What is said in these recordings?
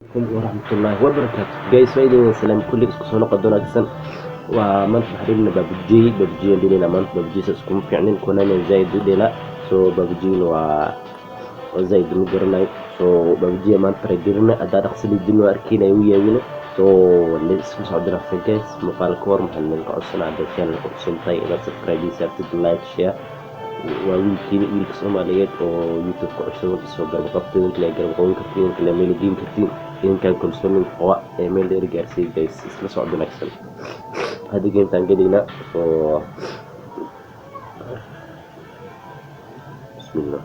Waraxmatullaahi wabarakaatu. Guys, waa idin salaam kulli, isku soo noqod wanaagsan. Waa maanta waxaan dhelinaa PUBG. PUBG aan dhelinaa maanta. PUBG saas kuma fiicnin, Konami zaid u dhelaa, so PUBG waa zaid ma garanayo. So PUBG maanta taragelina haddaa dhaqsi lidin waa arkeyna u yaawina. So isku socod wanaagsan, guys. Muuqaalka hor maxaan idinka codsanaa, haddaad channelka cusub tahay, inaad subscribe ii saartid, like, share. Waa wiilkiina, wiilka Soomaaliyeed oo YouTube-ka cusub. Soo garab qabta, idinka le garab qaban kartiin, idinka le meel geyn kartiin, idinkaan kalsoonin qaba ee meel dheer gaarsiiya. Guys, isla socod wanaagsan. Hadda gametaan gelaynaa. So bismillah.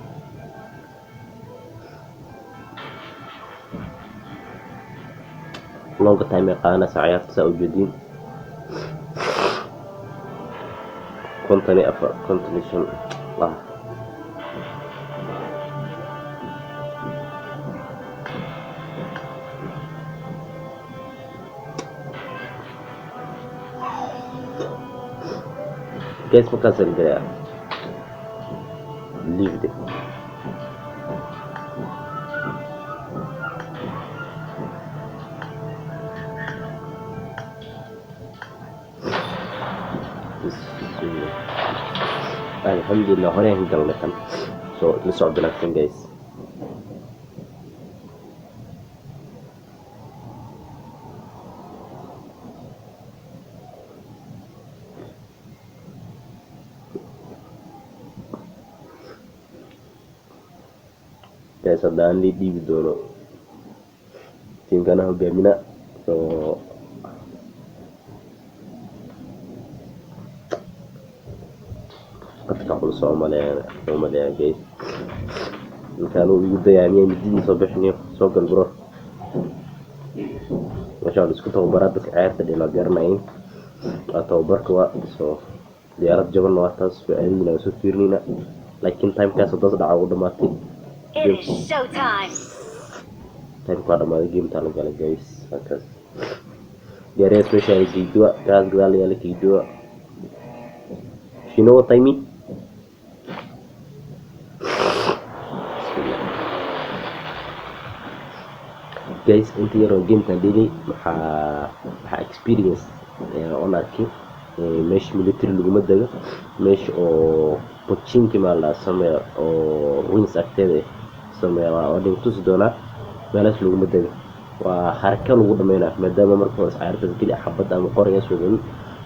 Longa time ay qaadanaysa ciyaarta, saa ujeediin. 54, 55 ah. Guys, markaasaan galayaa leave the bismillah. Alxamdulilah, horeen galnay tan. So la socod wanaagsan, guys. Guys, haddaan lii dhiibi doono tiimkana hogaamina. So qadka culus oo maleeya oo maleeya, guys. Ninkaan uu igu dayaa miyaa mididii soo bixiniyo. Soo gal, bro. Meesha waa la isku tababaraa, dadka ciyaarta dheela garanayn waa tababarka. Waa soo diyaarad jabanna, waa taas. Waa aadayna, waa soo fiirinayna, laakiin timekaas haddaas dhaca ugu dhamaatay. It is showtime. Timeka waa dhamaaday, gametaa la galay, guys. Halkaas gaarigaas meesha yaala geyduwa, gaas gadaal yaala geyduwa. You know what I mean? Bismillah. Guys, inta yaroo gamekan dhelay maxaa experience oon arkay, meesha military laguma dego, meesha oo Pochinki maa la sameeya oo ruins agteeda eh sameeya, waa dhin tusi doonaa. Meelahaas laguma dego, waa haraka lagu dhameynaa, maadaama marka hore iscaartaas geli xabad ama qorigaas wadanin.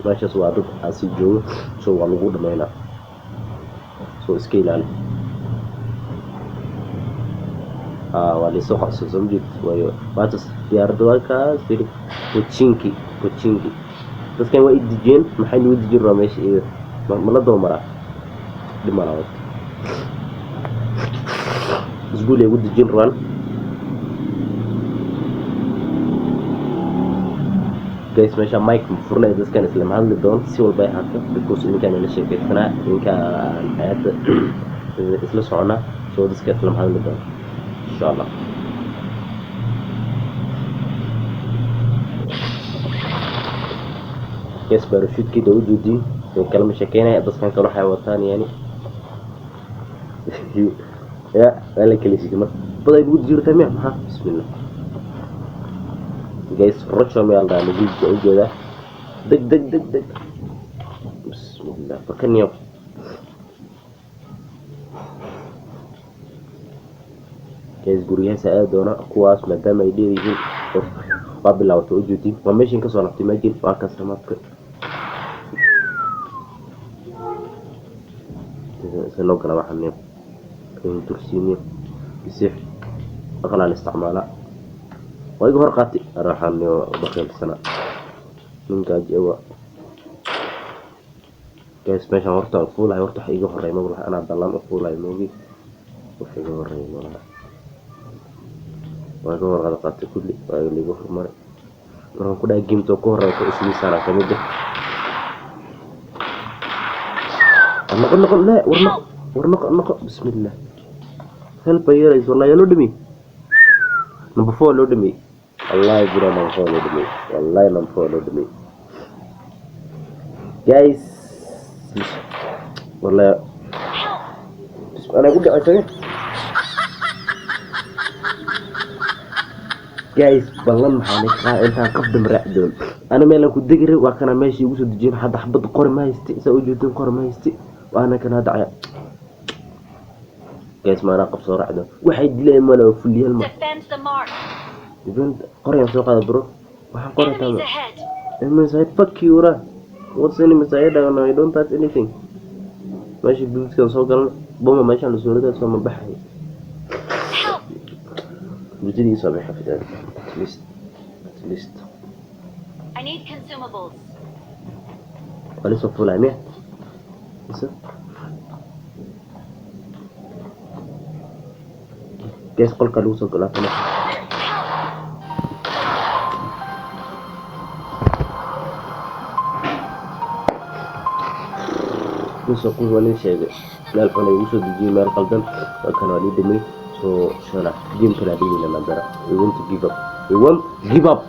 Meeshaas waa dad aasi joogo, so waa lagu dhameynaa, so iska ilaali. Waa laysoo qabsan, soo majeed. Waayo, waatas diyaaradda, waa kaas firi. Pochinki, Pochinki dadkan waa i dejiyeen. Maxay nagu dejin rabaa meesha iyada? Ma la daba maraa? Dhib ma laha, iskuul ay ugu dejin rabaan. Guys, meesha mic ma furnay, dadkan islama hadli doon si walba ay ahaato, because idinkaan ila sheekaysanaa, idinkaan ciyaarta isla soconaa, so dadka islama hadli doon, insha Allah. Guys, parachute-keeda u jeediin, way kalama sheekeynaya. Dadkan kale waxay wataan yani ya waa la kala shiki marka baday lagu jirta miya maxaa. Bismillah. Guys, rocho meel dhaa lagu ujeedaa. Deg deg deg deg. Bismillah, fakaniyo. Guys, guryahaas aadi doona kuwaas, maadaama ay dheer yihiin. Waa bilaabatay, ujeedin, waa meeshin kasoo laabtay. Imagine, waa kaas mapka se loo gala. Waxaan dursiiniyo isix aqlaan isticmaala, waa iga hor qaatay araxaniyo baqiilsana ninkaa jewa. Guys, meeshaan horta aan fuulahay, horta wax iga horreey ma laha. Anaa dallaan u fuulahay moogi, wax iga horreey malaha. Waa iga hor qada qaatay kulli, waa liiga hormaray. Markaan ku dhahay gameta ku horreeya ku isliisaana kamid ah. Noqo, noqo, la war, noqo, war, noqo, noqo. Bismillah, help ay yeelays. Wallahi loo dhamey number four, loo dhamey. Wallahi bro, number four loo dhamey. Wallahi number four loo dhamey, guys. Wallahi anaa ku dhacay. Guys, ballan maxaa ni qaa intaan qof dambe raaci doon. Ana meelan ku degi rabay, waa kana meeshii igu soo dejiyeen. Hadda xabad qori ma haysti, saa u jeedin, qori ma haysti. Waana kana hadda guys, maanaa qof soo raacdo, waxay dileen male oo fuliyeen ma. Defend the mark. Event qorayaan soo qaada, bro, waxaan qoray. Enemies taaba ahead. Enemies ahead. Fuck you ra. What's enemies ahead? I don't touch anything. Meesha guduudkan soo galan, boma meeshaan la soo ridaa, soo ma baxay. Help! Gudidii soo baxay fitan. At least, at least. I need consumables. Waa lisoo fuulaya miya mise? Guys, qolka lagu soo galaa tana. Kusoo kus waa nin sheegay meel xun ay igu soo dejiyey, meel qaldan. Waa kan, waa lii dhimay. So inshallah game kale dhiginana dara. We won't give up, we won't give up.